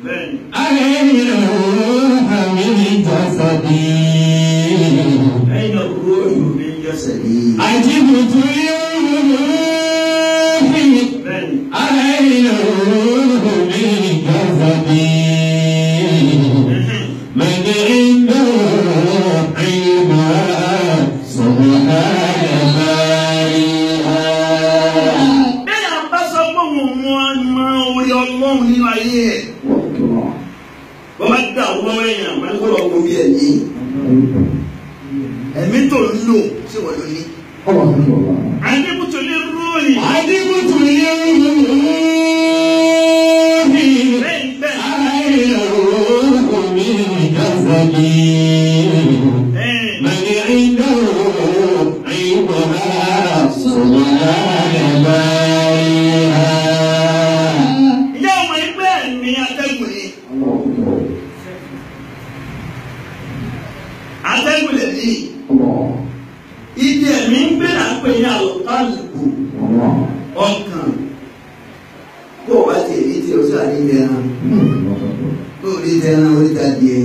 أين الروح من جسدي. أين الروح من جسدي. عجبت للروح. أين الروح من جسدي. من عنده علمها سبحان بارئها. Bẹ́ẹ̀ à ń bá sọ pé òun mọ orí Ọlọ́run nínú ayé ẹ̀. Wọ́n bá dà wọ́n èèyàn máa ń kó lọ wo bí ẹ̀mí. Ẹ̀mí tó ń lò ṣé wọ́n ló ní. Àdébùtò lè rúùlì. Àdébùtò lè rúùlì. Bẹ́ẹ̀ bẹ́ẹ̀. أين الروح من جسدي. من عنده علمها سبحان بارئها. Ìyá ọmọ ẹgbẹ́ mi atẹ́gùn ni. Atẹ́gùn lè ní. Ibi ẹ̀mí ń gbé là ń pè ní àlùkálùkù ọkàn. Kó o bá tiẹ̀ ní tí o sáà ní ẹran. Kó o ní ẹran oríta díẹ̀.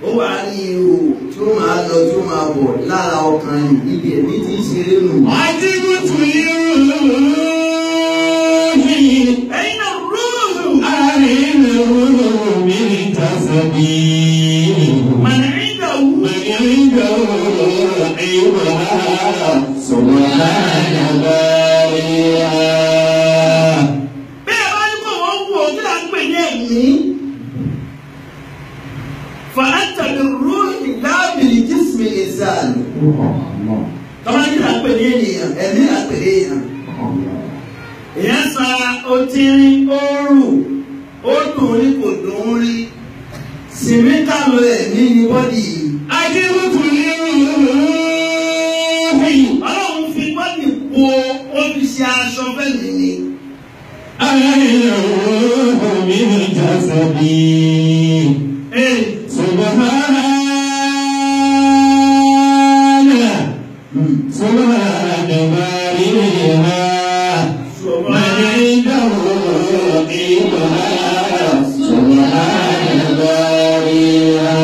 Ó wà ní ihò tí ó máa lọ tí ó máa bọ̀ lára ọkàn yìí. Ibi ẹ̀mí ti ń ṣeré nù. عجبت للروح. Ẹ̀yin náà rúùlù. أين الروح من جسدي. Màní ìdáwó. من عنده علمها سبحان بارئها. Bẹ́ẹ̀ bá ní kò wọ́n wò ó kí là ń pè ní ẹ̀mí. Fàáńtà lè rúùlù lábìlì jísmi ìsàn. Tọ́lá kí là ń pè ní ènìyàn, ẹ̀mí là ń pè ní èèyàn. Èèyàn sa otí rí, ó rù, ó dùn rí kò dùn rí. Sìnmí kàlù ẹ̀mí ní bọ́dì yìí. عجبت للروح. Ọlọ́run fi bọ́dì bo ó fi ṣe aṣọ fẹ́mi ni. أين الروح من جسدي. سبحان سبحان بارئها. من عنده علمها سبحان بارئها.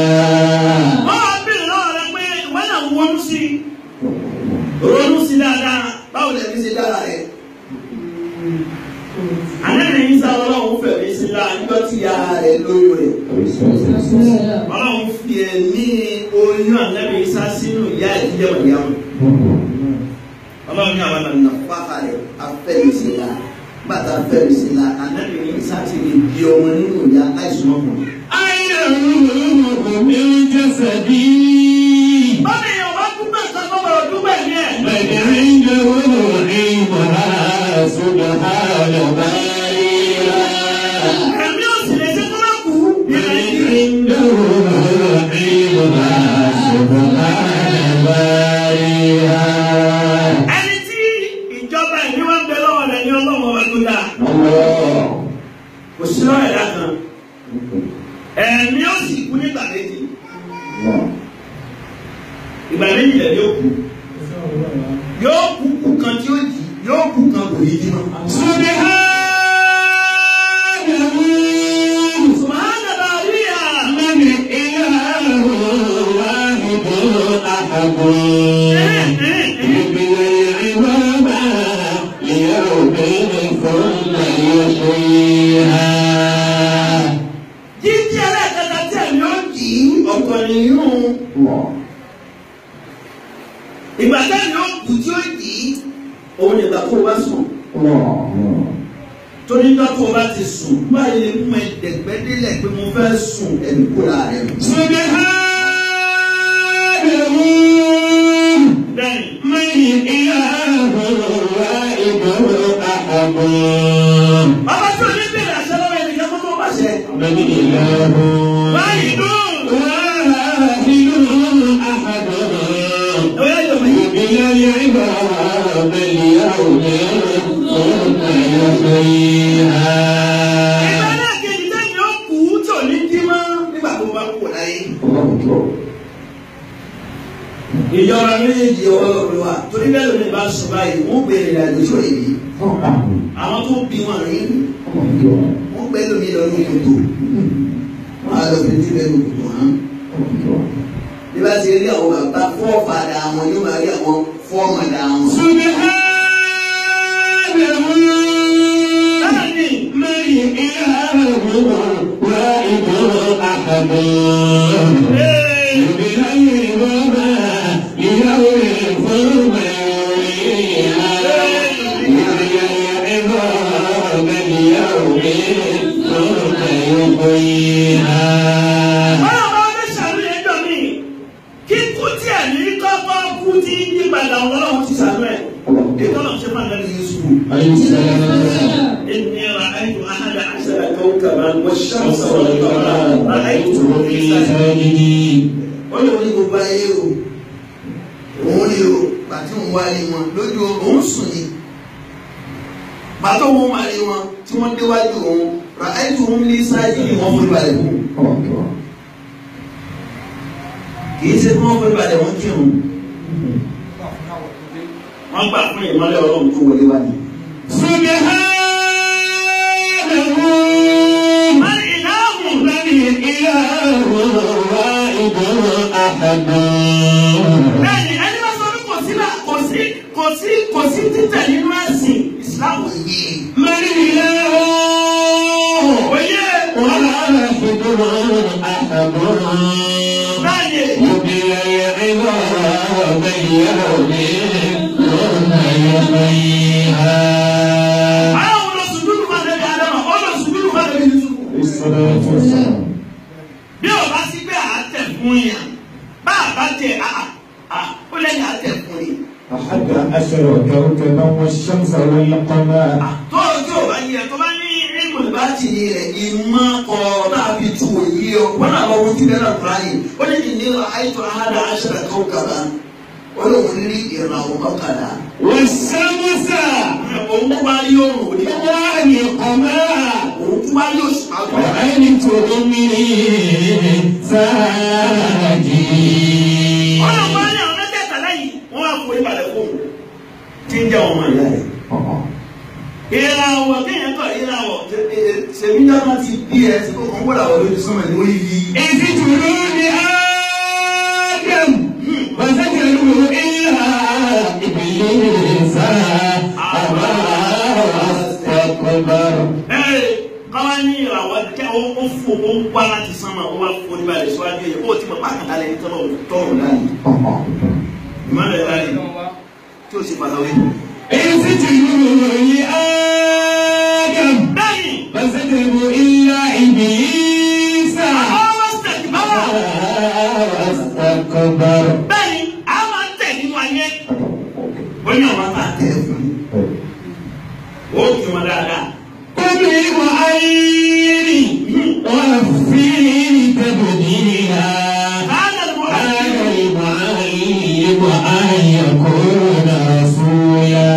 Wọ́n á bèèrè lọ́wọ́ rẹ pé wọ́n náà wọ́n sí ronú sí dáadáa báwo lè fi ṣe dára rẹ̀. Ànábì Ìsá Ọlọ́run fẹ̀mí sí láà níjọ́ tí ìyá rẹ̀ lóyún rẹ̀. Ọlọ́run fi ẹ̀mí oyún Ànábì Ìsá sínú ìyá ẹ̀ tí jẹ́ Màríyámù. Ọlọ́run ní àwọn àna fáfà rẹ̀ afẹ́mi sí la. Bàtà fẹ́mi sí la, Ànábì Ìsá ti lè di ọmọ nínú ìyá láìsùn ọkùnrin. أين الروح من جسدي. Báwo ni ọba dúpẹ́ kan tó bọ̀rọ̀ dúpẹ́ ní ẹ̀? من عنده علمها سبحان بارئها. Ẹ̀mí ò sì lè ṣe kó má kú. من عنده علمها سبحان بارئها. Ẹni tí ìjọba ìní wá ń bẹ lọ́wọ́ rẹ̀ ní Ọlọ́run ọba tó dáa. Kò sí lọ́rọ̀ ẹ̀dá kan. Ẹ̀mí ó sì kú nígbà méjì. Ìgbà méjì lẹ̀ yóò kú. Yóò kú kú kan tí ó jì, yóò kú kan kò ní jí mọ́. سبحانه Subhana bariya. من إله واحد أحد. يبني العظام ليوم ثم يحييها. Jíjí ẹlẹ́ẹ̀kẹta tí ẹ̀mí ó jì í ọ̀tọ̀ nìyún. Ìgbà tẹ́mi ó kú tí ó jì í, òun ni ìgbà tó o bá sùn. Torí nígbà tó o bá ti sùn, báyìí lè mú ẹ̀dẹ̀gbẹ́ délẹ̀ pé mo fẹ́ sùn ẹ̀mí kó lára rẹ̀. سبحانه Bẹ́ẹ̀ni. من إله واحد أحد. Bàbá tí o ní bèrè àṣẹ lọ́wọ́ ẹnìkan kó tó bá ṣẹ. من إله Báyìí dùn. واحد أحد. Ọ̀yá ìjọba yìí. يبني العظام ليوم ثم يحييها. Ìgbà náà kejì tẹ́mi ó kú tí ò ní dí mọ́ nígbà tó bá kú láyé. Ìjọba méjèèjì ọwọ́ lọ́dún wa torí bẹ́ẹ̀ lómi bá sùn báyìí wọ́n gbé ìrìn àjò tí ò lè rí. Àwọn tó bí wọn rí wọ́n gbé lómi lọ ní kòtò. Wọ́n á lọ fi tí bẹ́ẹ̀ ní kòtò hàn. Bí bá ti rí àwọn bàbá fọ́ọ̀fadà wọn yóò máa rí àwọn fọ́ọ̀mọ̀dà wọn. Báwo bá fẹ́ ṣàánú ẹjọ́ mi? Kíkú tí ẹ̀ ní kọ́kọ́ kú tí ń yí padà ọlọ́run ti ṣàánú ẹ̀. Ètò ọlọ́run ṣe fún àgbẹ̀lẹ̀ Yusuf. إني رأيت أحد عشر كوكبا والشمس والقمر رأيتهم لي ساجدين. Ó lè ní gbogbo ayé o, òun ni o, bàtí òun wá lé wọn lójú òun sùn ni. Bàtí òun wá lé wọn tí wọ́n déwájú òun, ra'aytuhum li sajidin wọ́n forí balẹ̀ fún un. Kì í ṣe kí wọ́n forí balẹ̀ wọ́n kírun. Wọ́n gbà fún ìmọ́lẹ̀ ọlọ́run Tó wọlé wá ni. Man ilahun Bẹ́ẹ̀ni, ẹni bá sọ pé kò sí là kò sí kò sí kò sí títẹ̀ nínú ẹ̀sìn Ìsìláàmù yìí. Oyè bẹ́ẹ̀ni àwọn olùsùdúrù fún Ànábì Ádámà, olùsùdúrù fún Ànábì Yúsúfù. Bí o bá sí pé à á tẹ̀ fún yàn, bá a bá tẹ̀ à ó lẹ́yìn à á tẹ̀ fún yìí. أحد عشر كوكبا والشمس والقمر Tó o tí o bá yẹ tó bá ní ìmọ̀ bá ti ní rẹ̀ ìmọ̀ kọ̀ tá a fi tu òye o. Wọ́n náà lọ wo tí bẹ́ẹ̀ náà kúrá yìí. Ó ní kí ní àìtọ́ ahada aṣara kawkaba. Ó lóun rí ìràwọ̀ mọ́kànlá. والشمس Òun tó bá rí òrùn òní. والقمر Òun tó bá rí òṣùpá gbọ́. رأيتهم لي ساجدين Ọlọ́run wá ní àwọn mẹ́tẹ̀ẹ̀ta lẹ́yìn, wọ́n wá forí balẹ̀ fún òun. Tí ń jẹ́ ọmọ ìyá rẹ̀. Ìràwọ̀ kéèyàn kọ̀ ìràwọ̀. Ṣèmi dáná ti bí ẹ tí kò kàn wọ́n làwọn lójú sọ́mọ̀ ní orí yìí. اسجدوا لآدم فسجدوا إلا إبليس أبى واستكبر Ẹ káwá ní ìràwọ̀ kẹ́ ó fò ó wá láti sánmà ó wá forí balẹ̀ síwájú yẹn ó ti mọ̀ bákan lálẹ́ ní tọ́lọ̀ Tọ́rọ̀ láàyè ìmọ̀lẹ̀ láàyè. tí ó ṣe pàtàkì. اسجدوا لآدم Bẹ́ẹ̀ni, فسجدوا إلا إبليس àwọn sẹ̀kìbáwà. واستكبر Bẹ́ẹ̀ni, a máa ń tẹ̀ nínú ayé. Ó ní àwọn máa tẹ̀ fún mi. Ó kì wọn dáadáa. قبل وعيني وفي تبديها Hánà ló wà كان ní. المعلم أن يكون Ó رسولا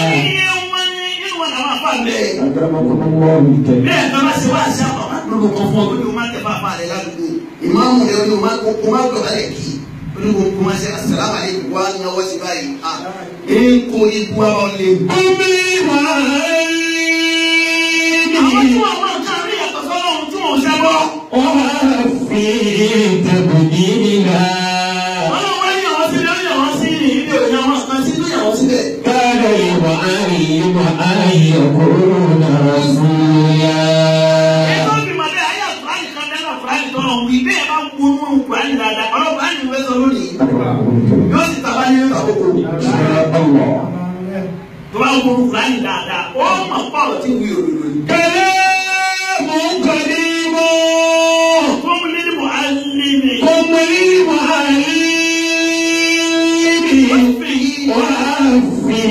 ní iye wọn ní inú wọn làwọn afá bẹ́ẹ̀. أكرمكم الله الكريم Bẹ́ẹ̀ kan bá ṣe wá ṣe àpá máa Lóko kan fún ọ tó ní o máa tẹ fáfá rẹ ládùúgbò. Ìmáàmù rẹ ó ní o máa kó o máa dọ̀bálẹ̀ kí. Ó ní o máa ṣe assalamu alaikum wá náwó sí báyìí. Ẹ ń kó ikú wa ọ lé. قبل Àwọn tí وعيني wọ́n máa ń ká rí yàtọ̀ sọ́lọ́run tí wọ́n ò ṣẹ́bọ́. وفي تبديلها Ọlọ́run wá ní àwọn sí lórí àwọn sí ní ilé òní àwọn kan sí Tó yà wọ́n síbẹ̀. كان المعلم أن يكون رسولا Ètò ìgbìmọ̀ bẹ́ẹ̀ ayé àkùránì kan dáná àkùránì tọ́lọ̀ wí bẹ́ẹ̀ bá ń wọnú àkùránì dáadáa ọlọ́run á ní ìwé sọ lónìí. Yóò sì tàbá ní àkókò. Tó bá ń wọnú àkùránì dáadáa ó mọ̀ pọ̀rọ̀ tí ń wí òdodo yìí. كلام قديم Kọ́mú nínú alimi. قم للمعلم وفي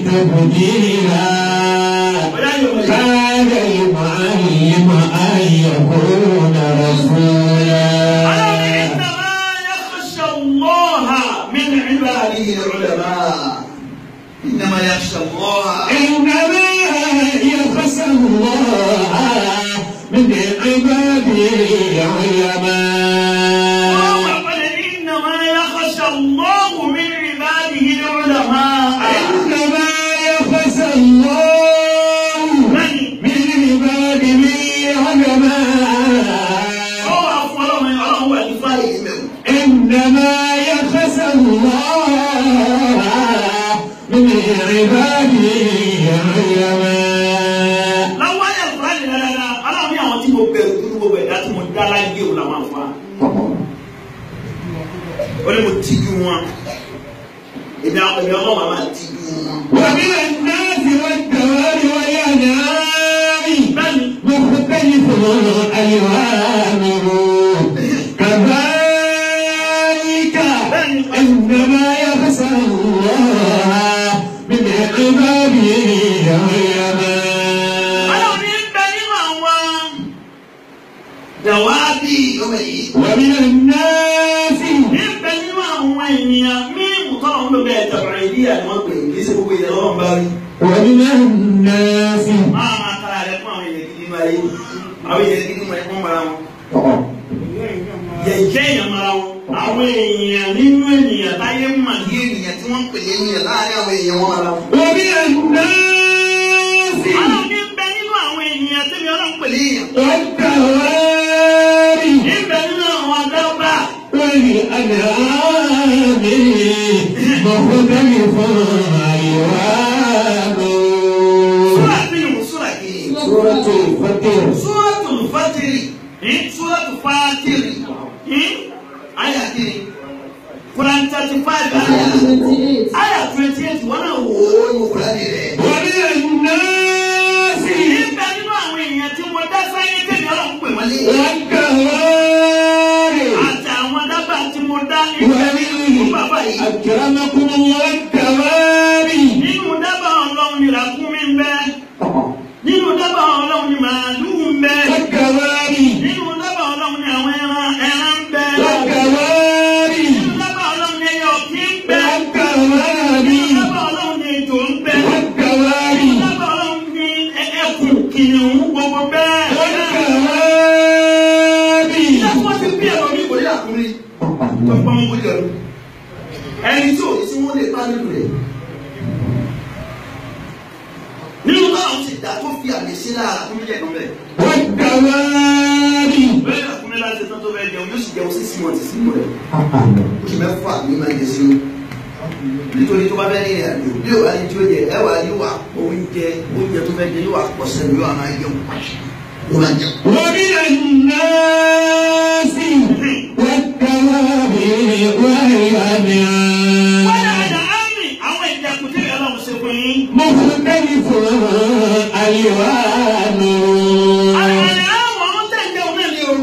تبديلا Ọ̀yá yóò wọlé. كان المعلم أن يكون رسولا Ọlọ́run ní innama yakhsha Allaha min ibadihi al-ulama. Innama yakhsha Allah. إنما يخشى الله من عباده العلماء Ọlọ́run àpẹẹrẹ innama yakhsha Allahu min ibadihi al-ulama. إنما يخشى الله Bẹ́ẹ̀ni. من عباده dá láyé òun làwọn àfa. Ó ní mo tijú wọn. Èmi ọlọ́run àmà tijú wọn. ومن الناس والدواب والأنعام مختلف ألوانه كذلك إنما يخشى الله من عباده العلماء. Ọlọ́run ní ń bẹ nínú àwọn dàwábì ọmọ yìí. ومن الناس ní ń bẹ nínú àwọn ènìyàn mímu tọ́lọ̀ ń lò bẹ́ẹ̀ tàbí ìdíyà ni wọ́n pè é kì í ṣe gbogbo ìyẹn lọ́wọ́ ń bá rí. ومن الناس Máa máa kára rẹ fún àwọn èèyàn gidi nínú ayé. Àwọn èèyàn gidi nínú ayé wọ́n mara wọn. Yẹ̀yẹ́ èèyàn mara wọn. Àwọn èèyàn nínú ènìyàn táyé mà Bí ènìyàn tí wọ́n ń pè é ènìyàn láàárín àwọn èèyàn wọn mara wọn. ومن الناس Ọlọ́run ní ń bẹ nínú àwọn ènìyàn tẹ́mi Ọlọ́run pè léèyàn. والدواب Ní ń bẹ nínú àwọn adáwọ́bà. والأنعام مختلف ألوانه. Súrà tí mo súrà kìíní. سورة الفطر. Súrọ́tù Fátìrì. Súrà tó Fátìrì. Àyà kìíní. Quran 35 àyà 28 wọ́n náà wò Wò ó ní Kùránì rẹ̀. ومن الناس ó. Ní ń bẹ nínú àwọn èèyàn tí mo dá sáyé tẹ́mi Ọlọ́run pè wọ́n léèyàn. والدواب Àti àwọn dábàá tí mo dá nínú bàbá yìí. أكرمكم الله والدواب Nínú dábàá Ọlọ́run ni ràkúnmí ń bẹ. Nínú dábàá Ọlọ́run ni màálùú ń bẹ. والدواب Nínú dábàá Ọlọ́run ni àwọn ẹran ẹran ń bẹ. والدواب Nínú dábàá Ọlọ́run ni ẹyẹ ọ̀kín ń bẹ. والدواب Nínú dábàá Ọlọ́run ni ejò ń bẹ. والدواب Nínú dábàá Ọlọ́run ni ẹkùn kìnìún gbogbo bẹ́ẹ̀. والدواب Ṣé wọ́n ti bí ẹ̀rọ mi kò ní àkúrí? Tó pọ́n mú jọ. Ẹni tí ò ní tí wọ́n lè pa nínú rẹ̀. Nínú báwọn ti dà tó fi àmì sí lára àkúrí jẹ̀ kan bẹ́ẹ̀. والدواب Bẹ́ẹ̀ ràkúnmí láti tán tó fẹ́ jẹun yóò sì Jẹun sí símọ̀ ti sínú rẹ̀. Oṣù mẹ́fà ní máa jẹ sínú. Nítorí tó bá fẹ́ ní ìrìn àjò bí òwá ní tí ó jẹ ẹwà yóò wà oúnjẹ oúnjẹ tó fẹ́ jẹ yóò wà pọ̀ sẹ́nu yóò wà máa jẹun. Yóò máa jẹun. ومن الناس والدواب Wọ́n والأنعام dà ámì àwọn ìjàkùn tí Ọlọ́run ṣe fún yín. مختلف ألوانه. Àwọn tẹ̀ ń jẹun náà ni o.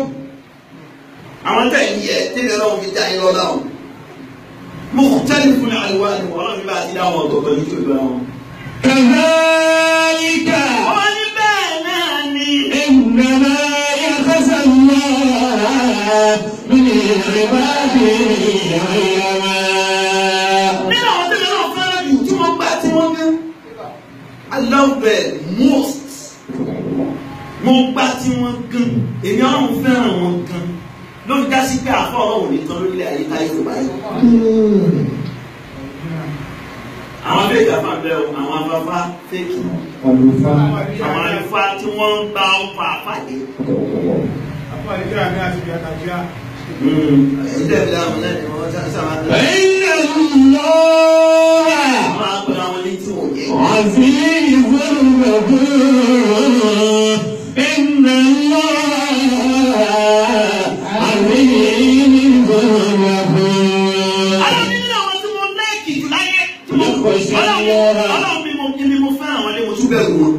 Àwọn tẹ̀ ń yẹ tẹ́lẹ̀ Ọlọ́run fi dá yín lọ́lá o. Mo kò tẹ́lẹ̀ fún àlùwá ni Ọlọ́run fi bá a ti dá wọn ọ̀tọ̀ọ̀tọ̀ ní tí ò bá wọn. كذلك Wọ́n ní bẹ́ẹ̀ náà ni. إنما يخشى الله من عباده العلماء. Nínú àwọn tẹ́lẹ̀ náà fẹ́ràn jù tí wọ́n gbà tí wọ́n gán. I love them most. Mo gbà tí wọ́n gán. Èmi Ọlọ́run fẹ́ràn wọn gan. Ló fi dá sí pé àfọ́ Ọlọ́run ní tán lórílẹ̀ ayé táyé kò báyìí. Àwọn fèkì àfà ń bẹ o, àwọn afáfá fèkì. Àwọn àlùfáà tí wọ́n ń gba ọkọ̀ àfàdé. Ẹ̀yin tẹ̀ fi dáhùn náà ni wọ́n sábà ń lọ. إن الله Wọ́n máa ń pera wọn ní tí wọ́n jẹ́. عزيز غفور. إن الله عزيز غفور. Ọlọ́run nínú àwọn tí mo láìkì jù láyé tí mo Ọlọ́run bí mo kí ni mo fẹ́ràn wọn lé mo tún Bẹ̀rù wọn.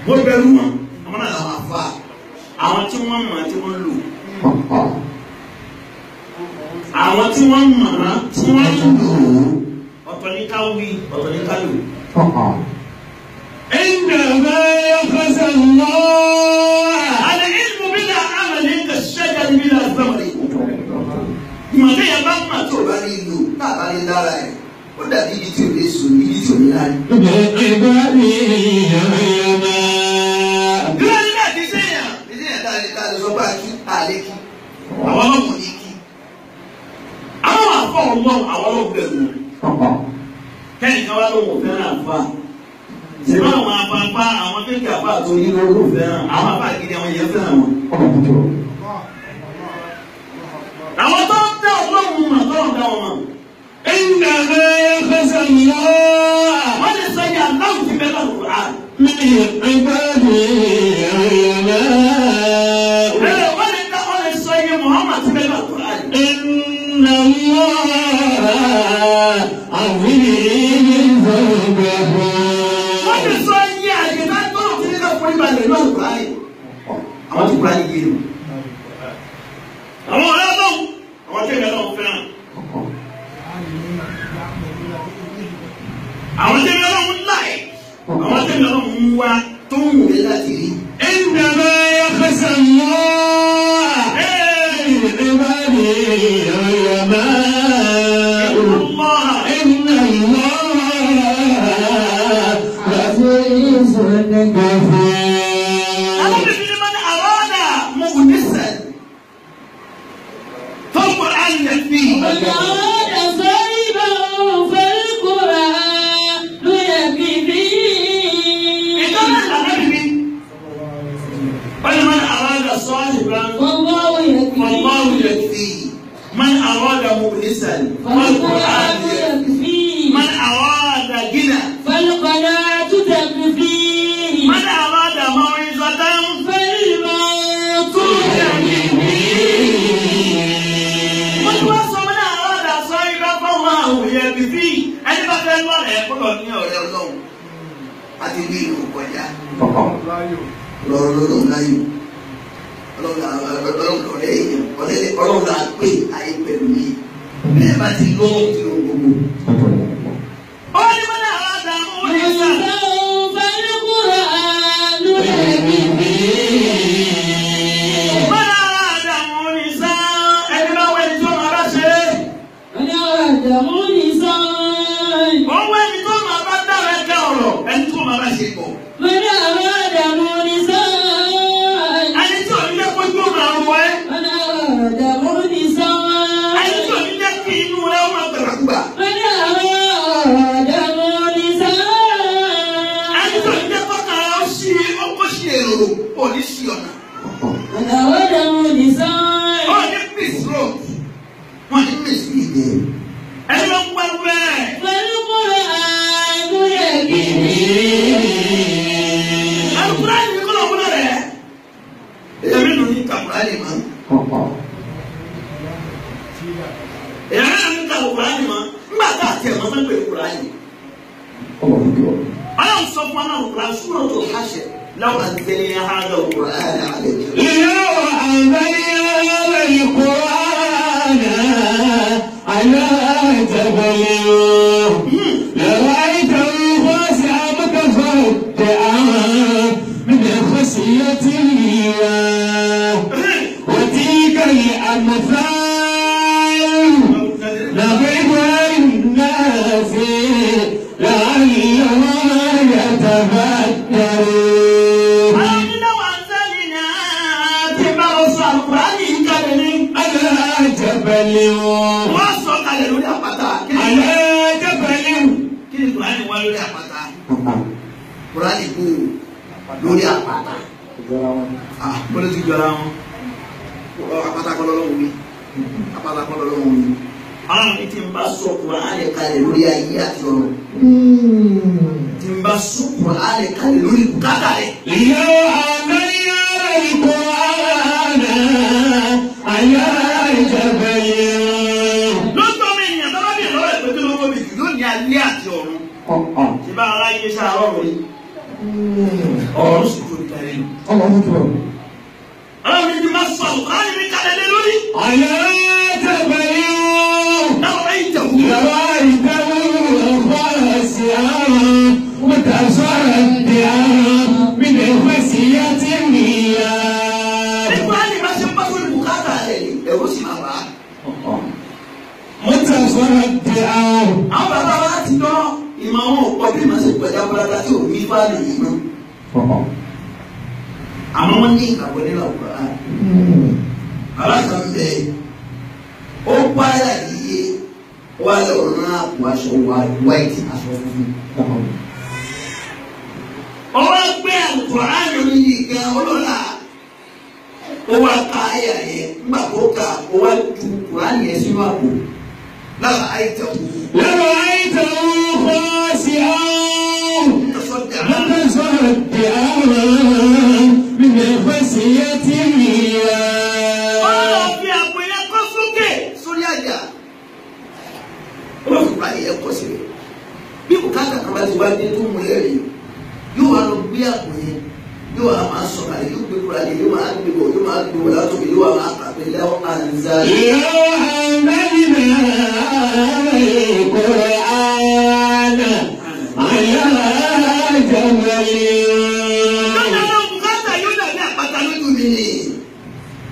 Mo bẹ̀rù wọn. Àwọn náà Àwọn àfa. àwọn tí wọ́n mọ̀ tí wọ́n lò. Àwọn tí wọ́n mọ̀ tí wọ́n lò. Ọ̀tọ̀ ní ká wí, ọ̀tọ̀ ní ká lò. إنما يخشى الله Al-ilmu bila amalin kash-shajari bila thamari. Ìmọ̀ tí yẹn bá mọ̀ Tí o bá rí ìlú tá a bá rí lára ẹ̀ ó dàbí ibi tí ò lè sùn ibi tí ò ní lára. من عباده العلماء. Bí wọ́n ní láti sẹ́yìn. Ìdí yẹn tá a lè sọ pé a kí a lè kí. Àwọn ọlọ́run ní kí. Àwọn àfọ̀ ọlọ́run àwọn ọlọ́run bẹ̀rù wọn. Kẹ́nìkan wá lóhùn fẹ́ràn àfa. Ṣèbá àwọn afáfá àwọn kéèké àfa àti onílówó fẹ́ràn àwọn afá gidi àwọn èèyàn fẹ́ràn wọn. Àwọn tó ń dá ọlọ́run mọ̀ tọ́lọ̀ dá wọn mọ̀. إنما يخشى الله Wọ́n lè sọ yà láwùjọ ti bẹ́ẹ̀ lọ́wọ́ Kùránì. من عباده العلماء. yé o. Àwọn ọ̀rẹ́ ọlọ́run àwọn tẹ̀lé ọlọ́run fẹ́ràn. Àwọn tẹ̀lé ọlọ́run láì. Àwọn tẹ̀lé ọlọ́run ń wá tó ń wù mí láti rí. إنما يخشى الله من عباده العلماء إن الله عزيز غفور. Alábìbí man arada mu'nisan فالقرآن يكفيه. من أراد صاحبا فالقرآن يكفيه. Ìjọba ìlànà bíbí. من أراد صاحبا فالله فالله يكفيه. يكفيه. من أراد مؤنسا فالقرآن فالقرآن يكفيه. من أراد غنى فالقناعة تكفيه. من أراد موعظة فالموت wọ́n ti wá sọ من أراد صاحبا فالله يكفيه. Ẹni bá fẹ́ lọ́rẹ̀ẹ́ kó lọ ní ọ̀rẹ́ Ọlọ́run àti bí ìlú kọjá lọ́rọ̀ lọ́rọ̀ láyò ọlọ́run lọ́rẹ́ èèyàn ọlọ́run là ń pè ayé pẹ̀lú mi bẹ́ẹ̀ bá ti lọ́wọ́ ti rò gbogbo. Ó ní من أراد مؤنسا فالقرآن يكفيه. من أراد مؤنسا ẹni bá wẹ́ni tó máa bá ṣe é. من أراد مؤنسا Wọ́n wẹ́ni tó máa bá dára ẹ̀ka ọ̀rọ̀ ẹni tó máa bá ṣe pọ̀. من أراد مؤنسا Ẹni tí ò ní jẹ́ kójú ó máa wọ ẹ́. من أراد مؤنسا Ẹni tí ò ní jẹ́ kí inú rẹ̀ ó máa gbàgbàkúgbà. من أراد مؤنسا Ẹni tí ò ní jẹ́ kọ́kàn rẹ̀ ó ṣí ó kó ṣí èrò ò ní ṣí ọ̀nà. من أراد مؤنسا Ó ní miss road. Wọ́n ní miss ìdè. Ẹni ló ń wá bẹ́ẹ̀. فالقرآن يكفيه. Àlùkùránì ní kọ́lọ̀ múlẹ̀ rẹ̀. Èmi nù ní kàkúránì mọ́. Èmi nù ní kàkúránì mọ́. Nígbà tá a tiẹ̀ mọ́ fẹ́ pè kúránì. Ọlọ́run sọ fún wa náà kúránì Suratul Hashr law anzalna hadha al-Qur'ana 'ala jabal. لو أنزلنا القرآن على جبل لرأيته خاشعا متصدعا من خشية الله وتلك الأمثال نضربها للناس لعلهم يتفكرون. Ọlọ́run ní law anzalna tí bá wọ́n sọ àlùkùránì yìí kalẹ̀ ní. على جبل Wọ́n sọ kalẹ̀ lórí àpáta. على جبل Kí ni kùránì wá lórí àpáta? Kùránì kú lórí àpáta. Bọ́lá ti jọra wọn. Àpáta kọ́ lọ́lọ́run wí. Àpáta kọ́ lọ́lọ́run wí. Ọlọ́run ní tí n bá sọ kùránì Kalẹ̀ lórí ayé àti ọ̀run. tí n bá sọ Kùránì kalẹ̀ lórí bùkátà rẹ̀. لو أنزلنا القرآن على جبل lọ́tọ́ mi ènìyàn tó bá bí ìlọ́wọ́ ẹ̀ pé kí ló tóbi jù yóò ní alẹ́ àti ọ̀run. Ṣé bá aráyé ṣáà rọrùn ni? Ọ̀run sì tóbi kalẹ̀ nù. Ọlọ́run ní tí n bá sọ àlùkùránì mi kalẹ̀ lé lórí. على جبل Láwọn ẹ̀yìn tẹ̀wù. لرأيته خاشعا متصدعا من خشية الله. Bí kùránì bá ṣe ń bá sórí bùkátà rẹ̀ ni Ẹ̀rù sì máa bà á. متصدعا Àwọn bàbá wa láti dán Ìmọ̀ wọn ò pọ̀ bí màá ṣe pẹ̀lú abúlé tí ò ní fáàlì yìí mọ́. Àmọ́ wọ́n ní ìgbàgbọ́ nínú Àlùkùránì. Bàbá kan bẹ ó pààyà yíyé wá lọ rán àpò aṣọ wa white aṣọ funfun. Ọwọ́ gbé àlùkùránì Lórí yìí gan ọlọ́lá ó wá ka àyà yẹn nígbà tó ka ó wá ju Kùránì yẹn sínú àpò lára àìtẹ̀ kù. لرأيته خاشعا Tọ́sọ̀dà متصدعا من خشية الله. Ọlọ́run fi àpò yẹn kọ́ sókè. sórí àjà ó bá fi Kùránì yẹn kọ́ sílẹ̀. Bí bùkátà kan bá ti wá dé tó mú lẹ́rìí yóò wá lọ gbé àpò yẹn Yóò wá máa sọ̀kalẹ̀ yóò gbé kúrò yóò máa gbé bọ̀ yóò máa gbé bọ̀ látòkè yóò wá máa kàpé lẹ́wọ̀ ànzá. لو أنزلنا القرآن على جبل. Lọ́nà àwọn bùkátà yóò dàbí àpáta lójú mi ni.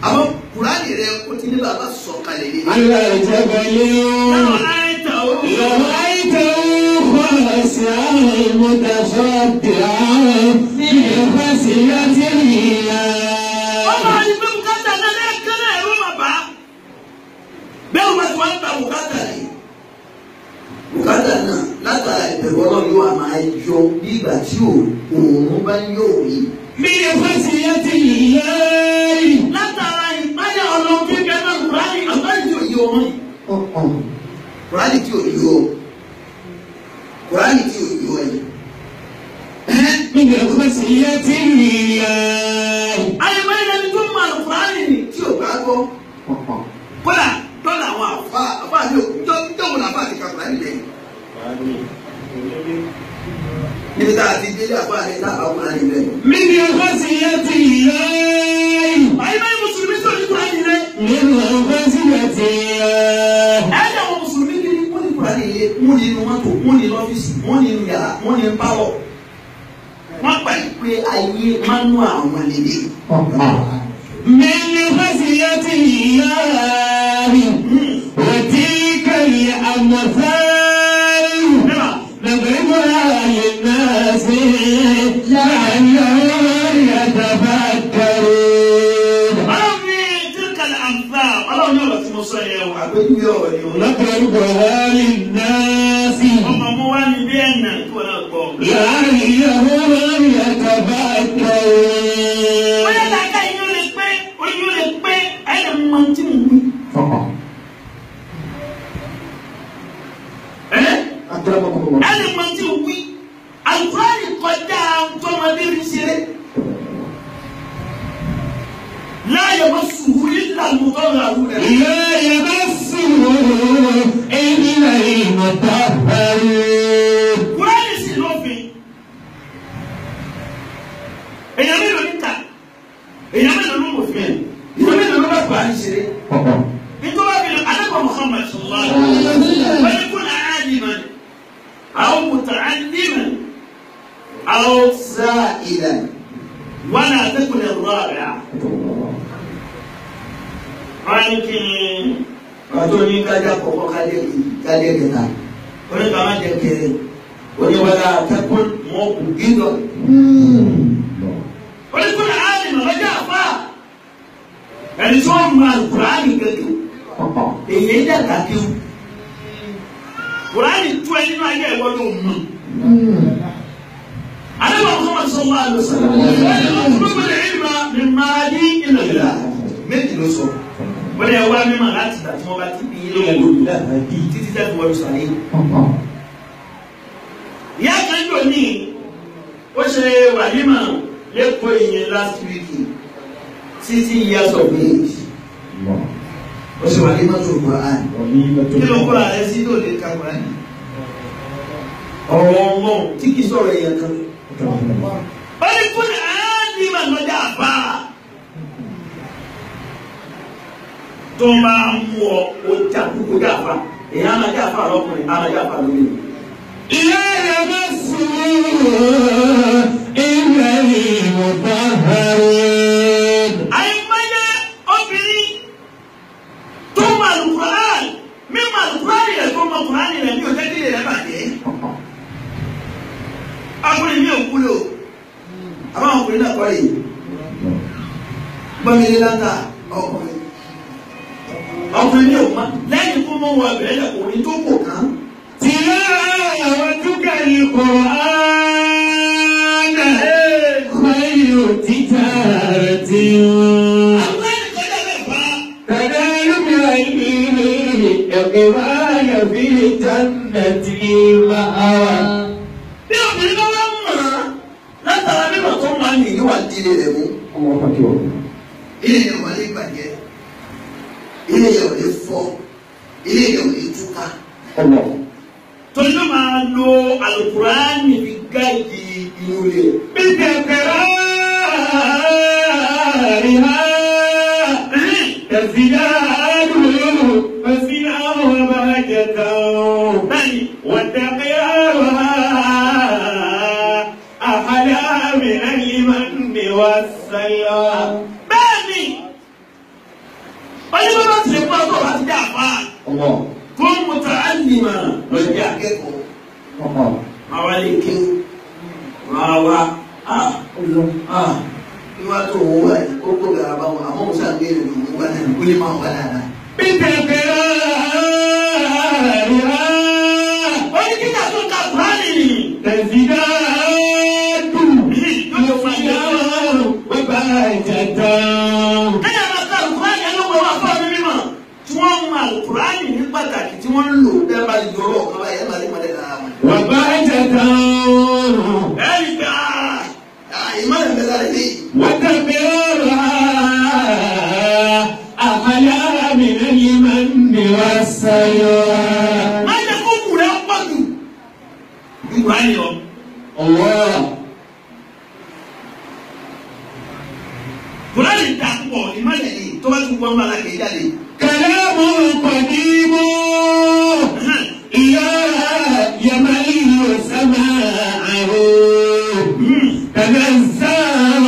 Àwọn Kùránì rẹ̀ ó ti ní bàbá sọ̀kalẹ̀ ní. على جبل لو لرأيته خاشعا متصدعا من خشية الله. Ọmọ àdìgbò bùkátà náà lẹ́ẹ̀kan náà ẹ̀rọ máa bá. Bẹ́ẹ̀ wọ́n ti wá ń ta bùkátà yìí. Bùkátà náà látara ìbẹ̀rù Ọlọ́run yóò máa yọ bí ìgbà tí òòrùn bá ń yọ òye. من خشية الله. Látara ìpáyà Ọlọ́run tí ń bẹ náà Kùránì Àbáyé tí ò yọ ọmọ yìí. Kùránì tí ò yọ. Kùránì tí ò yọ ẹ̀. من خشية الله. Àyẹ̀wò ẹni tó mọ Kùránì ni. Tí ò bá gbọ́. Kódà dọ́là àwọn àfọ. Àfa àfa mi ò jọ́wọ́ làfà àti ka Kùránì lẹ́yìn. Níbi tá a ti délé àfa rẹ̀ tá a bá Kùránì lẹ́yìn. من خشية الله. Àyẹ̀wò mùsùlùmí tó ní Kùránì lé. من خشية الله. Ẹ̀yà àwọn mùsùlùmí kiri. Wọ́n ní Kùránì lé, wọ́n ní inú mọ́tò, wọ́n ní lọ́fíìsì, wọ́n ní inú yàrá, wọ́n ní pálọ̀. Wọ́n gbà pé ayé mánú àwọn lèdè. من خشية الله. وتلك الأمثال نضربها للناس لعلهم يتفكرون. Ọlọ́run ní tíríkàlì àǹfà Ọlọ́run ní ọ̀rọ̀ tí mo sọ yẹn o. Àpéjúwe ọ̀rọ̀ ni o. نضربها للناس Ọmọ mo wá ní bí ẹ̀nà tí wọ́n náà gbọ́. لعلهم يتفكرون. Bóyá làákà yín ó lè pé orí yóò lè pé ẹ̀yẹ mọ tí mo wí. Ẹ̀yẹ mọ tí mo wí. Àlùkùránì kọjá tọmọdé fi ṣeré. Láyé wọ́n sùúrù ìlànà tọ́lá àrùn rẹ̀. لا يمسه إلا المطهرون. Kùránì sì lófin. Èèyàn mélòó ní kà? Èèyàn mélòó ló mọ̀ fún ẹ̀? Ìwé mélòó ló bá Kùránì ṣeré? Nítorí wàá bìrì Anábọ̀ Muhammad sallallahu alaihi wasallam. Wọ́n ní kún àálìmọ̀ àwọn muta'alliman àwọn Sáà ìlànà. wala takun ar-rabi'a. Wọ́n ní kí ni Pàtó ní kájà kọ̀kọ́ kálẹ̀ kẹta. oníkà máa jẹ kẹrẹ. Oníwàlá takun mọ́ gídọ̀. Oníkún àálìmọ̀ lọ́jọ́ àfà. Ẹni tí wọ́n mọ Al-Kùránì gẹ́gẹ́. Èyí dàgbà kéwù. Kùránì tú ẹ nínú ayé ẹ̀wọ́ ló mọ̀. Ànábì Muhammad sallallahu alaihi wasallam. Wọ́n ní utlubul ilma min mahdi ila al-lahd. Méjì ló sọ. Wọ́n ní ẹ wá mímọ̀ láti ìgbà tí wọ́n bá ti bí ilé ìwé títí tẹ́tù wọ́n sàlẹ̀. Ìyá kan jò ní ó ṣe wàlímà lẹ́kọ̀ọ́ ìyẹn last week 60 years of age. Ó ṣe wà ní mọ́tò Kùránì. Kí ló kóra rẹ sí tó lè ka Kùránì? Ọ̀rọ̀ ọlọ́run tí kì í sọ̀rọ̀ èèyàn kan. Ó ní kúlẹ̀ áàdìmà lọ́jà àbá. Tó máa ń mú ọ, ó jà kúkú jà fà. Èèyàn á máa jà fà lọ́kùnrin, á máa jà fà lórí. لا يمسه إلا المطهرون. Àìmọye obìnrin tó mọ Al-Qur'an, mímọ̀ Al-Qur'an rẹ̀ tó mọ Qur'an rẹ̀ ní òjẹ́ kílè rẹ̀ bàjẹ́. Ọkùnrin mi ò wúlò. Àbáwọn ọkùnrin náà kọ́ yìí. Gbọ́mílé láńtà ọkùnrin. Ọkùnrin mi ò mọ lẹ́yìn kó mọ́ wọ ẹbẹ̀rẹ̀ lẹ́kùnrin tó kò kán. تلاوتك القرآن خير تجارة. Al-Qur'an kọjá bẹ́ẹ̀ fà. تنال بعلمه إقبال في جنة المأوى. Bí obìnrin bá wá mọ̀ ọ́n látara mímọ̀ tó máa Ní yóò wá dílé rẹ̀ mú. Ilé yẹn wà lè bàjẹ́. Ilé yẹn ò lè fọ́. Ilé yẹn ò lè túká. Torí ló máa lo Al-Qur'ani fi gáìdì Inú ilé. بتقرأ بتقرارها تزداد حسنا وبهجة وتقرارها أحلى من المن والسلوى. Bẹ́ẹ̀ni, ọjọ́ bá ti lè fún ọjọ́ bá ti dá àfa. Kó muta'allima lọ́jọ́ akẹ́kọ̀ọ́. Àwa lè ké máa wá. Ìwà tó wọ́n wá yìí, ó kó gara bá wọn, àmọ́ musa ń gbé ìrìn òun wá náà, ó lè máa wá dáadáa. بتقرارها Ó ní kíkà tó ń ka Kùránì nì. تزداد حسنا وبهجة. Kẹ́yà máa ka Kùránì ẹni wọ́n wá fún mi mímọ̀. Tí wọ́n mọ Kùránì ní pàtàkì tí wọ́n ń lò Bẹ́ẹ̀ bá ti jọrọ̀ ọ̀kan báyìí, ẹ máa rí mọ́lẹ̀ lára wọn. وبهجة Ẹ̀rí gbà. Ìmọ̀lẹ̀ ń bẹ lára ilé yìí. وتقرارها أحلى من المن والسلوى. Má jẹ́ kó kù rẹ̀ pọ̀ jù. Kùránì lọ. الله Kùránì dà pọ̀ ìmọ̀lẹ̀ yìí tó bá ti wọ́n bá la kì í jáde. كلام قديم يا يمل سماعه تنزل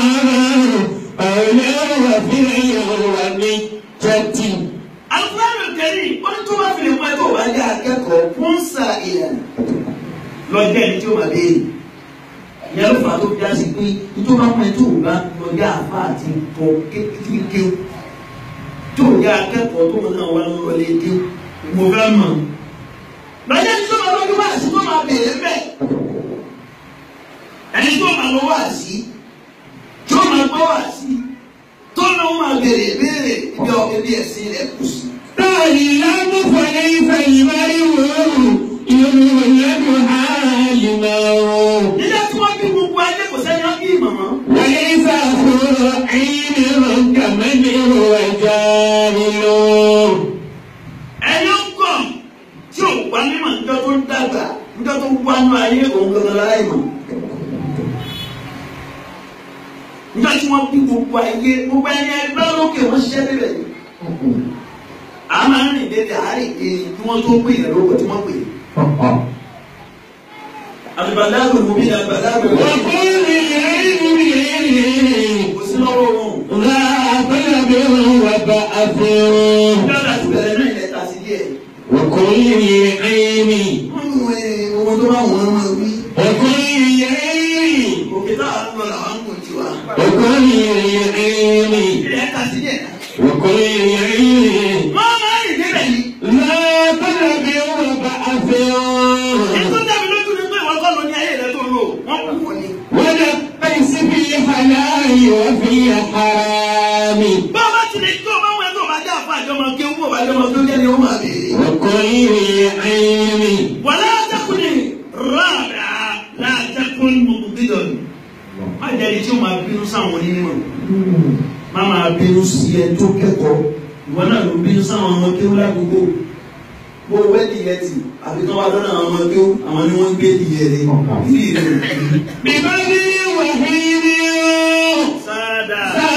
قولا وفعلا ونجة. Al-Qur'an al-Karim ó ní tó bá fi lè mú ẹ tó bá Wọ́n jẹ́ akẹ́kọ̀ọ́ fún sáà ìlànà. lọ jẹ́ ẹni tí ó máa béèrè. Ìyẹn ló fà á tó fi dá sí pé tó bá mú ẹ tó bá lọ jẹ́ àfa àti nǹkan kékeré tó jẹ́ akẹ́kọ̀ọ́ tó náà wà lọ́lé dé mo fẹ́ mọ̀. Lọ́jọ́ tí tó máa lọ́jọ́ wá sí tó máa béèrè bẹ́ẹ̀. Ẹni tó máa lọ wá sí tó máa gbọ́ wá sí tó náà máa béèrè béèrè ibi ọ̀kẹ́ bí ẹ̀sìn rẹ̀ kù sí. تعلم فليس المرء يولد عالما Nígbà tí wọ́n bí gbogbo ayé kò sẹ́ni wọ́n bí ìmọ̀mọ́. وليس خير كمن هو جاهل. Ẹni ó kàn tí ò wá mímọ̀ níjọ́ tó ń dàgbà níjọ́ tó wá nú ayé òun gangan láì mọ̀. Níjọ́ tí wọ́n bí gbogbo ayé gbogbo ẹni ẹgbẹ́ lókè wọ́n ṣiṣẹ́ débẹ̀ ni. A máa ń rìn dédé àárẹ̀ kiri kí wọ́n tó pè é lórúkọ tí wọ́n pè é. Àlùbàdàgbò mú bí àlùbàdàgbò. وكل العلم Kò sí lọ́wọ́ wọn. ذا طلب وبأث. Níjọ́ láti bẹ̀rẹ̀ náà ilẹ̀ ta sí díẹ̀. وكل العلم Wọ́n mú ohun tó bá wọ́n máa wí. وكل العلم Òkè táwa ń lọ làwọn ń gùn tiwa. وكل العلم Ilẹ̀ ta sí díẹ̀. وكل العلم Wọ́n máa ń rìn débẹ̀ ni. ذا طلب وبأث. Ètò dàbí lójú ni pé ìwọ kọ́ ló ní ayé rẹ tó ń lò. Wọ́n kú wọn ni. وليس في الحلال وفي الحرام. Bá a bá ti lè tó bá wọn tó bá dá àfa àjọmọ kí owó bá jọmọ tó jẹ́ ni ó máa béèrè. وكل العلم Wàlá àtẹkùnì rárá látẹkùn mọ̀mọ́bídọ̀nù. Má jẹ́ ẹni tí ó máa bínú sáwọn onímọ̀. Má máa bínú sí ẹ tó kẹ́kọ̀ọ́. Ìwọ náà ló bínú sáwọn ọmọ kéwú ládùúgbò. Bó o wẹ́ dìyẹ tì, àbí kán wá lọ́nà àwọn ọmọ kéwú, àwọn ni wọ́n ń gbé dìyẹ rẹ̀. Ìdí rẹ̀ ò kí. ببذل وحيد Sáádà. ساد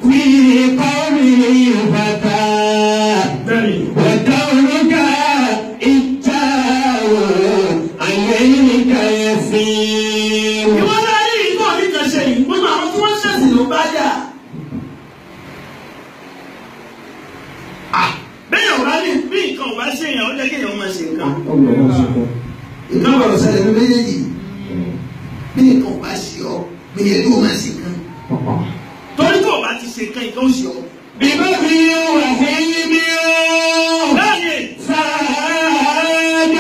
في قومه فتى Bẹ́ẹ̀ni. ودورك إجاه عليك يسير. Ìwọ náà rí ìtọ́ mi kan ṣe yìí, gbogbo àwọn tí wọ́n ṣẹ̀sìn ló bá jà. Bẹ́ẹ̀ ò bá ní bí nǹkan ò bá ṣe èèyàn, ó jẹ́ kí èèyàn máa ṣe nǹkan. Nǹkan gbọ́dọ̀ ṣẹlẹ̀ ní méjèèjì. Bí nǹkan ò bá ṣe ọ́, gbìyànjú ò máa ṣe nǹkan. Torí tó o bá ti ṣe nǹkan, nǹkan ó ṣe ọ́. ببذل وحيد Bẹ́ẹ̀ni, ساد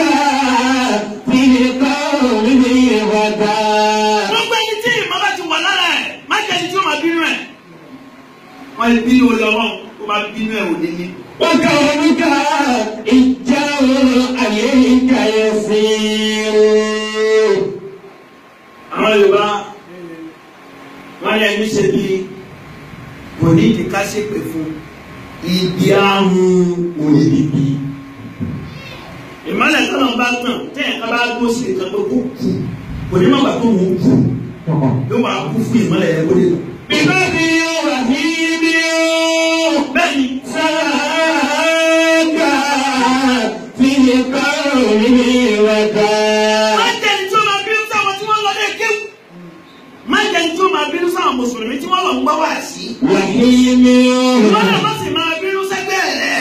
في قومه فتى. gbogbo ẹni tí ìmọ̀ bá ti wà lára ẹ̀, má jẹ́ ẹni tí ó máa bínú ẹ̀. Wọ́n lè bínú olè ọlọ́run, ó máa bínú ẹ̀ òde ní. وكونك إجاه عليك يسير. Àwọn Yorùbá wọ́n ní ẹni ṣe bí kò ní ìdí ká ṣépè fún ibi ahun onídìbí. Ìmọ̀lẹ̀ tọ́lọ̀ ń bá tàn tẹ́yìn ká bá gbó sí ìkan pé kó kú kò ní mọ̀gbà tó ń kú. Yóò máa kú fún ìmọ́lẹ̀ yẹn kó dé. Bíbélì wà níbí o. Bẹ́ẹ̀ni. Sáàkà fi kọ́rọ̀ mi wẹ̀dá. Má jẹ́ ní tí ó máa bínú sáwọn tí wọ́n lọ lé kéwù. Má jẹ́ ní tí ó máa bínú sáwọn mùsùlùmí tí wọ́n lọ ń gbọ́ wá sí. Wà níbí o. Ìwọ́n náà má sì máa bínú sẹ́gbẹ́ rẹ̀.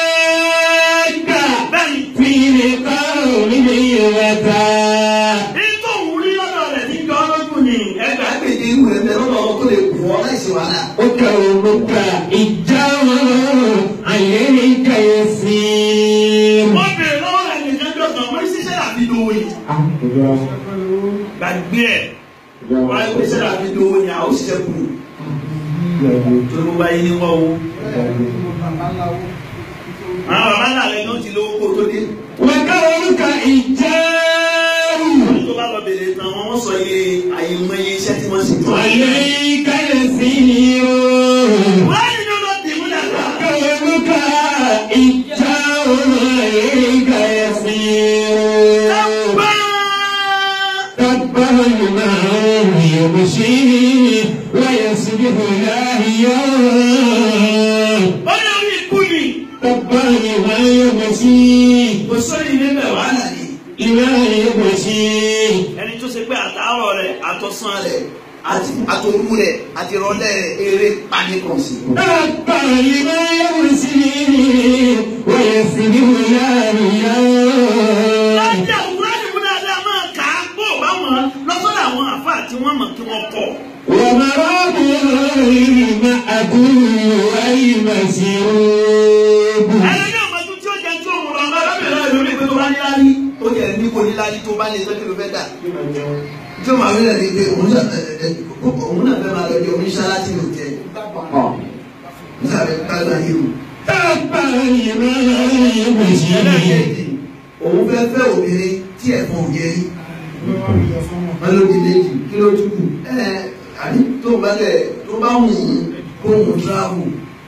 Sáàkà Bẹ́ẹ̀ni. fi kọ́rọ̀ mi wẹ̀dá. Ẹgbàá gbèdé irú rẹ̀ bẹ́ẹ̀ lọ́dọ̀ ọkọ lè kù ọ́ láìsí wàhálà. Ó kàwé mo kà ìjáwó àyẹ̀ríkà yẹn sí. Wọ́n bèrè lọ́wọ́ rẹ̀ nìkan jọ̀kan, wọ́n ní ṣíṣẹ́ làbí lówó yìí. Gbàgbé ẹ̀, wọ́n á gbé ṣíṣẹ́ làbí lówó ni àwọn òṣìṣẹ́ kù. Torí mo bá yín ní wọ́n o. Àwọn bàbá ńlá rẹ̀ náà ti lówó kó tó dé. Wọ́n kàwé mo kà ìjáwó. Tó bá lọ bèrè tán, wọ́n sọ iye àyèmọye iṣẹ́ tí wọ́n sì tó. Àyẹ̀ríkà yẹn sí o. Wọ́n á ní lọ dì mú dàgbà. Kàwé mo kà ìjáwó àyẹ̀ríkà yẹn sí o. Dábàá. تبا لمن يمشي ويسبح لاهيا. Ó ní orí ikú ni. تبا لمن يمشي. Kò sórí ilé bẹ̀ wàhálà ni. لمن يمشي. Ẹni tó ṣe pé àtàárọ̀ rẹ̀ àtọ̀sán rẹ̀ Àti àtòrú rẹ̀ àti ìrọ̀lẹ́ rẹ̀ eré panikàn sí. تبا لمن يمشي ويسبح لاهيا. Láti àwùrọ̀ ìmú dáadáa máa kà á bó bá wọn lọ́sọ̀dọ̀ àwọn àfáà tí wọ́n mọ̀ kí wọ́n kọ̀. ومرابه المأكول والمشروب. Ẹni náà mọ̀ tún tí ó jẹ tí òun lọ ọmọ arábìnrin rẹ̀ lórí ìpè tó bá níláárí. Ó jẹ́ ní kò níláárí tó bá ní ẹjọ́ kí ló fẹ́ dà. Tí ó máa rí rẹ̀ ní pé òun náà fẹ́ máa lọ jẹ oníṣẹ́ láti lò jẹ. Òun sàbẹ̀ gbádùn ayé o. تبا لمن يمشي. Ẹlẹ́ẹ̀kejì, òun fẹ́ fẹ́ obìnrin tí ẹ̀fọn ò jẹ rí. Wọ́n ló di méjì, kí ló tún kù? Àbí tó bá lẹ̀ tó bá wù ú kó òun travel,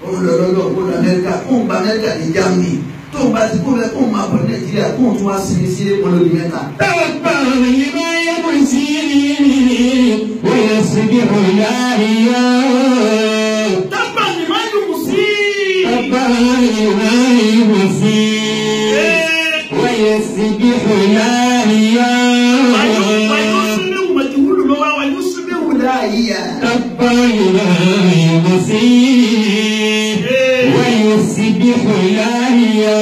òun lọ lọ́dọ̀ kó lọ Amẹ́ríkà, kó òun gba Amẹ́ríkà ní Germany. Tó bá ti kó lẹ kó òun máa bọ̀ ní Nàìjíríà, kó òun tún wá sinmi sílé wọn ló di mẹ́ta. تبا لمن يمشي ويسبح لاهيا. Dábàá ni máa ń dùn sí. تبا لمن يمشي ويسبح لاهيا. Wàyú súnmíwù màjúwúlù ló wá wàyú súnmíwù Láàyè. تبا لمن يمشي ويسبح لاهيا.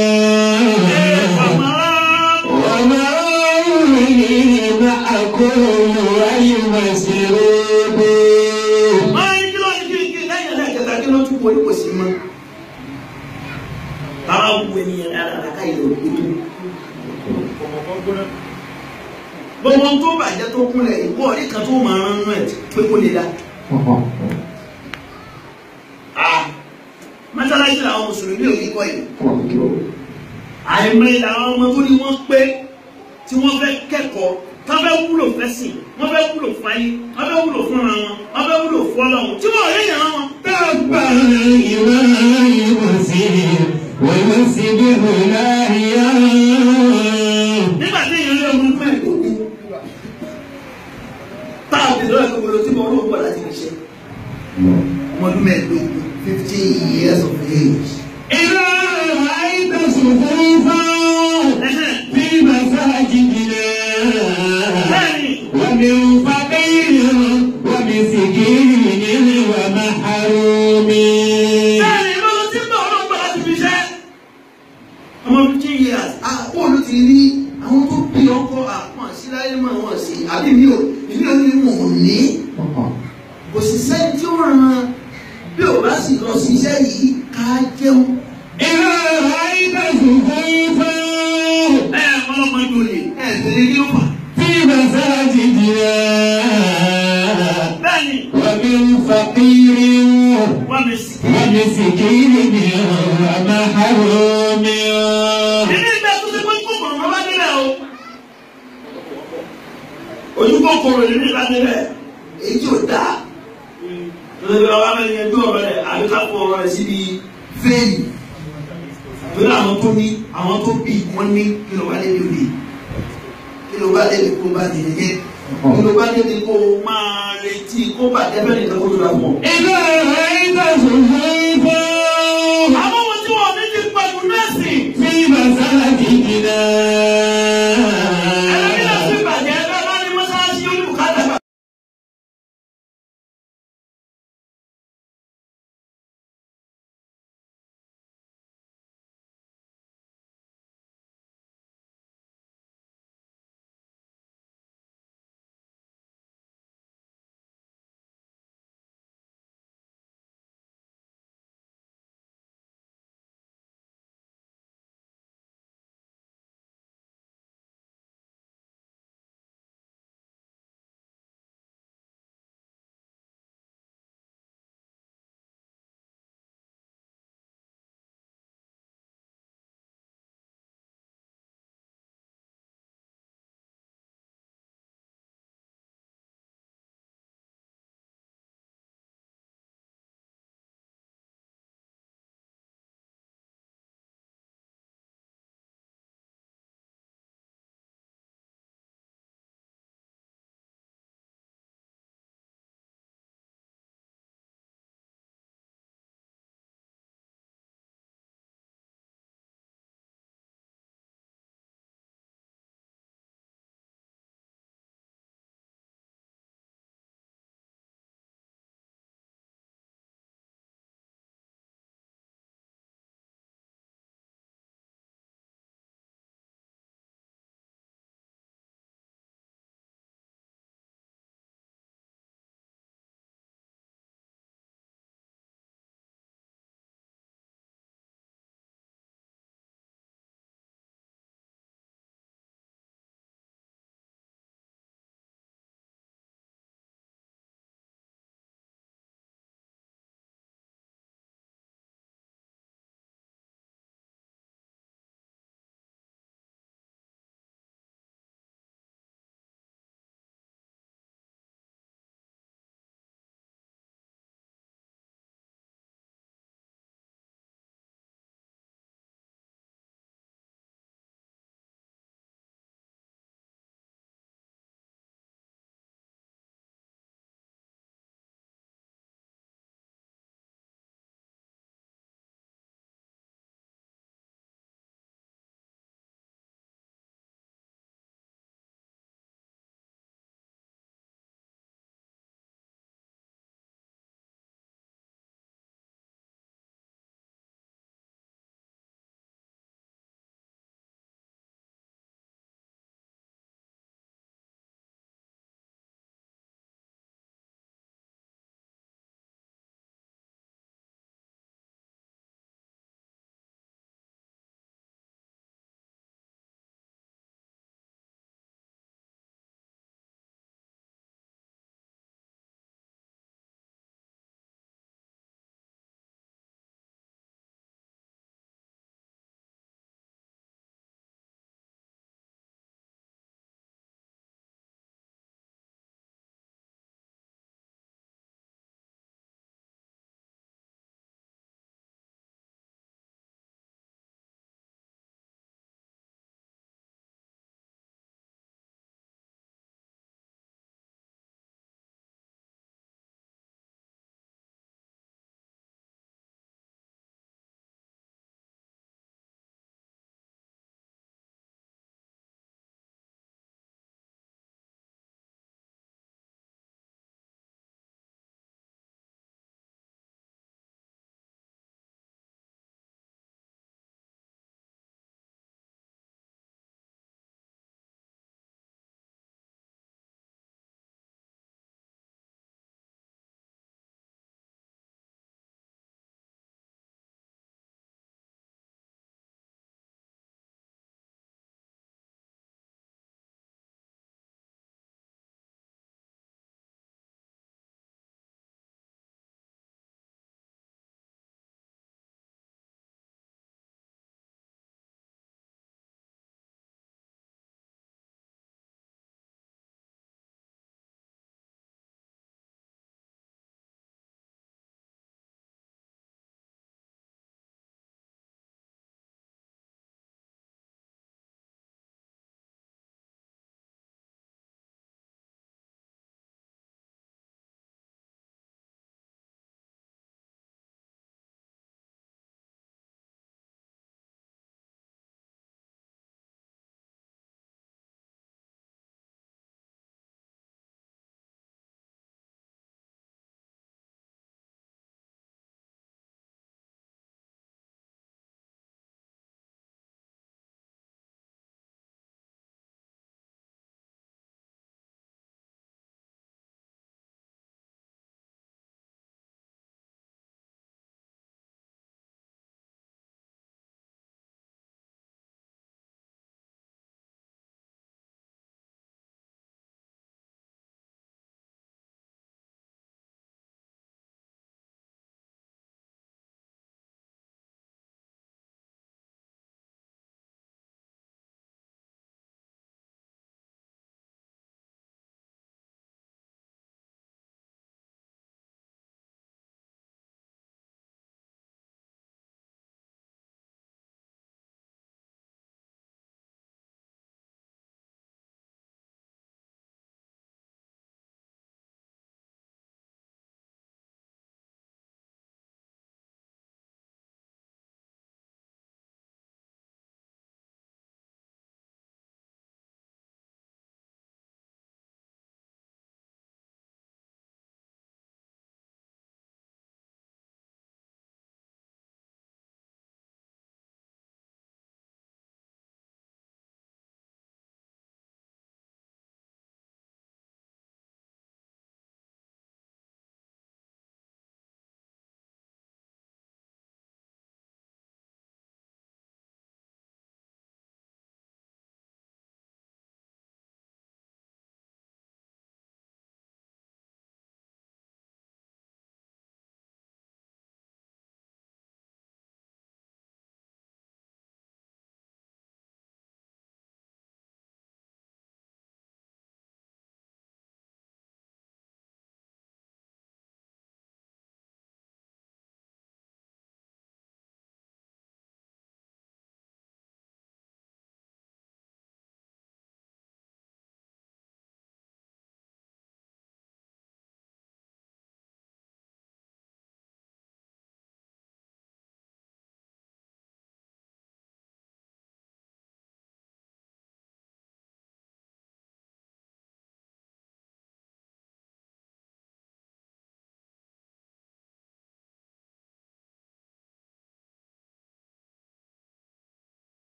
وما المأكول والمشروب. Máa ń kí ló ní kí kí lẹ́yìn ẹlẹ́kẹta Kí ló tún kù orí kò sí mọ́? Bàbá wu ènìyàn dáadáa Ká ìlò òkútu. Gbogbo ohun tó bàjẹ́ tó kúnlẹ̀ ìwọ orí kan tó máa rán nú ẹ̀ pé kó lè dá. Mọ́sálásí làwọn mùsùlùmí ò ní kọ́ yìí. Àìmọye làwọn ọmọ tó ní wọ́n pé tí wọ́n fẹ́ kẹ́kọ̀ọ́, tán fẹ́ wúlò fẹ́sìn, wọ́n fẹ́ wúlò fáyé, wọ́n fẹ́ wúlò fúnra wọn, wọ́n fẹ́ wúlò fún Ọlọ́run tí wọ́n ò rí ìyàrá wọn. تبا لمن يمشي ويسبح لاهيا. Nígbà tí èèyàn lé ọmọ mẹ́ẹ̀ẹ́dógún Táà bí lọ́yẹ̀ tó gbọdọ̀ tí mo rò pọ̀ láti fi ṣe. Ọmọ ọdún mẹ́ẹ̀ẹ́dógún, 15 years of age. إذا رأيت صفوفا في مساجدنا bẹ́ẹ̀ni ومن فقير ومسكين ومحروم. Bẹ́ẹ̀ni lọ́wọ́ tí ń bọ̀ ọlọ́run pọ̀ láti fi ṣe. Ọmọ 15 years, àpò ló ti rí àwọn tó bí ọkọ àpọ̀n sí láyé mọ́ wọn sí. Àbí mi ò, èmi ò ní mò ń ní. Kò sì sẹ́ni tí ó ràn án bí ò bá sì lọ sí iṣẹ́ yìí ká jẹun. إذا رأيت صفوفا Ẹ ọlọ́mọ ìdòlè. Ẹ tẹ̀lé kí ló fà? في مساجدنا Bẹ́ẹ̀ni ومن فقير wọ́n mi sì. ومسكين ومحروم. Nínú ìgbà tó ṣe pé kòkòrò ló bá débẹ̀ o. Ojú kòkòrò nínú ìgbà débẹ̀. Èyí tí ò dáa Tó ṣe pé ọba mẹ́rin yanjú ọ̀rọ̀ rẹ̀ àbí ká fọ ọ̀rọ̀ rẹ̀ síbi fẹ́ẹ̀lì. Torí àwọn tó ní àwọn tó bí wọ́n ní kí ló wá lé lórí. Kí Kí ló bá débi kó bá ti jẹ́? Kí ló bá débi kó máa retí kó bàjẹ́ fẹ́ nìkan kó tó la fún ọ? إذا رأيت صفوفا Àwọn ohun tí wọ́n ní ti pẹ̀lú nẹ́ẹ̀sì. في مسألة جنان.